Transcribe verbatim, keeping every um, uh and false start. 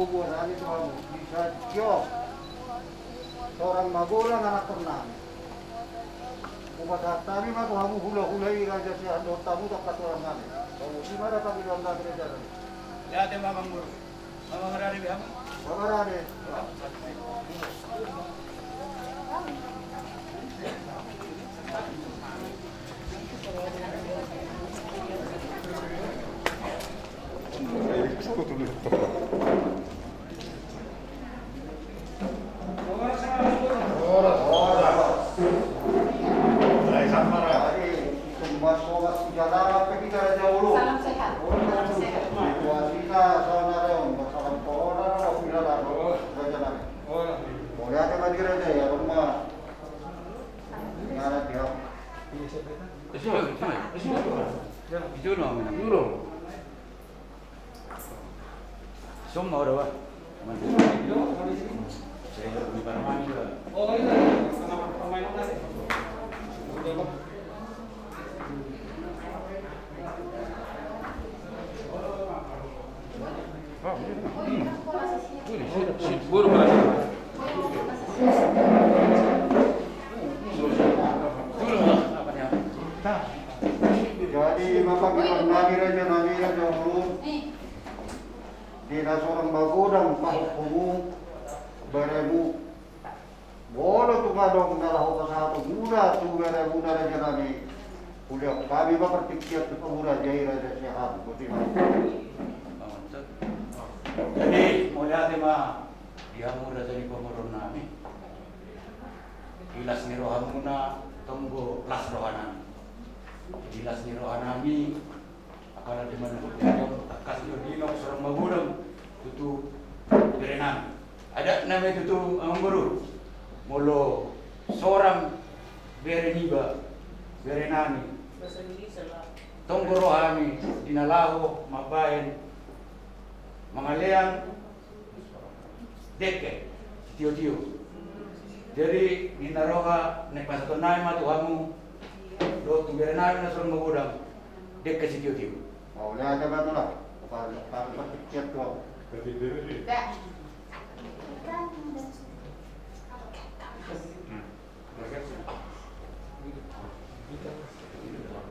Boru nami tu hamu, bisa jo. Sorang magodang anakkon nami. Hupasahat hami ma tu hamu hulahula i raja sian dohot hamu tangkas sorang nami. Hamu si ma da pangidoan nami raja nami. Ia te ma amang boru. Amang rade be hamu. Amang rade. Salam sehat. Salam sehat. Jadi, Bapak, Ibu nami, raja nami, raja ulun, di na sorang magodang pahompu mu, beremu, molo tung adong na laho pasahatonmuna tu beremuna, raja nami, hulehon hami ma partingkian tu panguraja i, raja sian hamu. Boti ma. Jadi, mauliate ma di hamu raja ni pamoruon nami. Di las ni rohamuna tonggo las roha nami. Di las ni roha nami, apala di mana pun tangkas do diingot sorang magodang tutu bere nami. Adat nami tutu, amang boru, molo sorang bere niba, bere nami, tonggo roha nami di na laho mambahen mangalean dengke sitio-tio. Jadi ninna roha, naeng pasahaton nami ma tu hamu dohot tu bere nami na sorang magodang dengke sitio-tio. Mauliate ma tulang. Paling paling partingkian tu hamu.